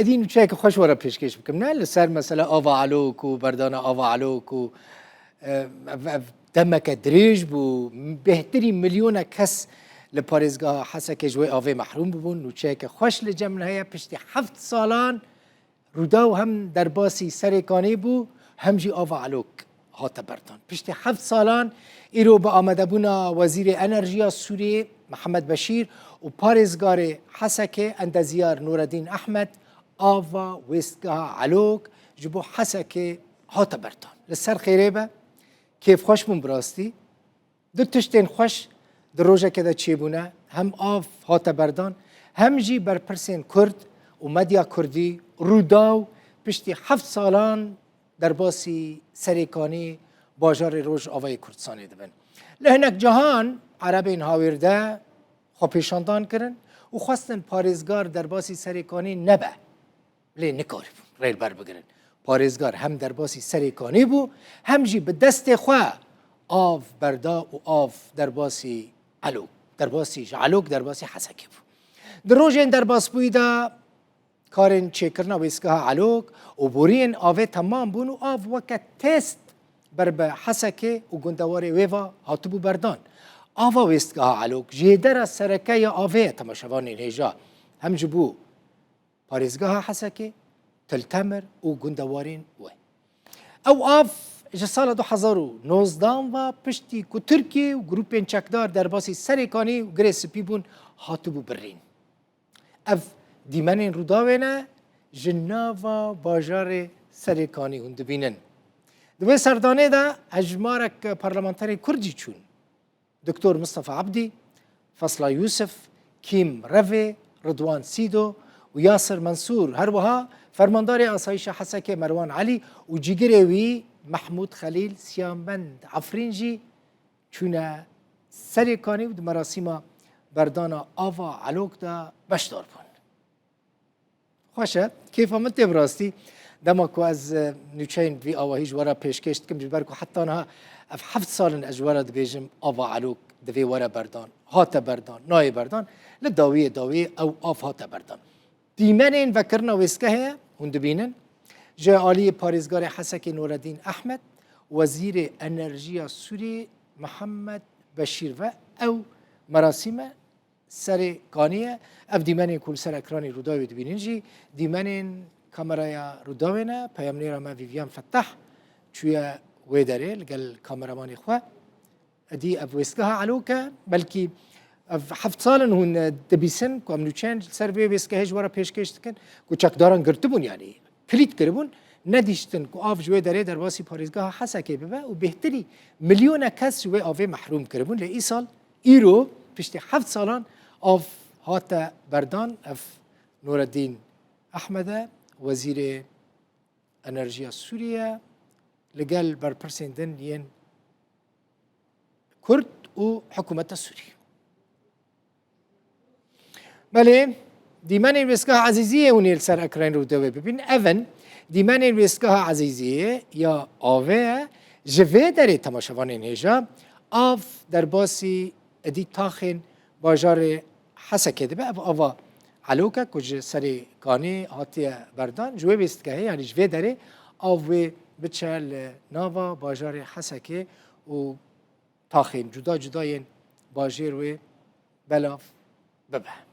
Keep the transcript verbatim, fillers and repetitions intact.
Edî nûçeyeke xweş we re pêşkêş bikim, ne? Li ser mesela ava Elok û berdana ava Elok û, e, ev, ev demeke dirêj bû. Bêhtirî milyona kes li parêzgeha Hesekê ji wê avê mehrûm bibûn. Nûçeyeke xweş li cem min heye. Piştî heft salan Rûdaw hem derbasî Serê Kanê bû, hem jî ava Elok hate berdan. Piştî heft salan îro bi amadebûna Wezîrê Enerjiya Sûriyê Mihemed Beşîr û parêzgarê Hesekê Endeziyar Nureddîn Ehmed ava wêstgeha Elok ji bo Hesekê hate berdan. Li ser xêrê be, kêfxweş bûm bi rastî. Du tiştên xweş di rojekê de çêbûne, hem av hate berdan, hem jî berpirsên Kurd û medya Kurdî Rûdaw piştî heft salan derbasî Serê Kanî bajarê Rojavayê Kurdistanê dibin. Li hinek cahan Erebên hawêrde xwepêşandan kirin û xwestin parêzgar derbasî Serê Kanî nebe. Lê nikaribûn rê li ber bigirin. Parêzgar hem derbasî Serê Kanî bû, hem jî bi destê xwe av berda û av derbasî Elok, derbasî ji Elok, derbasî Hesekê bû. Di rojên derbasbûyî de karên çêkirina wêsgeha Elok û boriyên avê temam bûn û av weke test ber bi Hesekê û gundewarê wê ve hatibû berdan. Ava wêsgeha Elok jêdera sereke ya avê ye, temaşevanên hêja, hem ji bo parêzgeha Hesekê, Til Temir û gundewarên wê. Ew av ji sala du hezar û nozdehan ve piştî ku Tirkiye û grûpên çekdar derbasî Serê Kanî û Girê Spî bûn, hatibû birîn. Ev dîmenên Rûdawê ne, ji nava bajarê Serê Kanî hûn dibînin. Di wê serdanê de hejmarek parlamenterên Kurd jî çûn. Doktor Mistefa Ebdî, Fesla Yûsif, Kîm Revê, Ridwan Sîdo û Yasir Mensûr, her wiha Fermandarê Asayîşa Hesekê Merwan Elî û cîgirê wî Mehmûd Xelîl Siyamend Efrîn jî çûne Serê Kanî û di merasîma berdana ava Elok de beşdar bûn. Xweş e, kêfa min tê bi rastî. Dema ku ez, e, nûçeyên vî awahî ji we re pêşkêş dikim, ji ber ku heta niha ev heft sal in ez ji we re dibêjim, ava Elok divê were berdan, hate berdan, nayê berdan, li dawiyê dawiyê ew av hate berdan. Dîmenên vekirina wêsgehê hûn dibînin, ji aliyê parêzgarê Hesekê Nureddîn Ehmed, Wezîrê Enerjiya Sûriyê Mihemed Beşîr ve ew merasîme Serê Kanî ye. Ev dîmenên ku li ser ekranê Rûdawê dibînin jî dîmenên kameraya Rûdawê ne. Peyamnêra me Vîvyan Fettah çûye wê derê li gel kameramanê xwe. Edî ev wêsgeha Elok e. Belkî ev heft sal in hûn, e, dibîsin ku em nûçeyên li ser vê wêsgehê ji we re pêşkêş dikin, ku çekdaran girtibûn, yanî kilît kiribûn, nedîştin ku av ji wê derê derbasî parêzgeha Hesekê bibe û bêhtirî milyona kes ji wê avê mehrûm kiribûn. Lê îsal, îro, piştî heft salan av hate berdan. Ev Nureddîn Ehmed e, Wezîrê Enerjiya Sûriye, li gel berpirsên din yên Kurd û hikûmeta Sûrî. Belê, dîmenên wêsgeha Ezîziyê hûn ê li ser ekranên Rûdawê bibîn. Ev in dîmenên wêsgeha Ezîziyê ya avê ye. Ji vê derê, temaşevanên hêja, av derbasî êdî taxên bajarê Hesekê dibe. Ev ava Elok e ku ji Serê Kanê hatiye berdan. Ji wê wêsgehê, yanî ji vê derê av wê biçe li nava bajarê Hesekê û taxên cuda cuda yên bajêr wê belav bibe.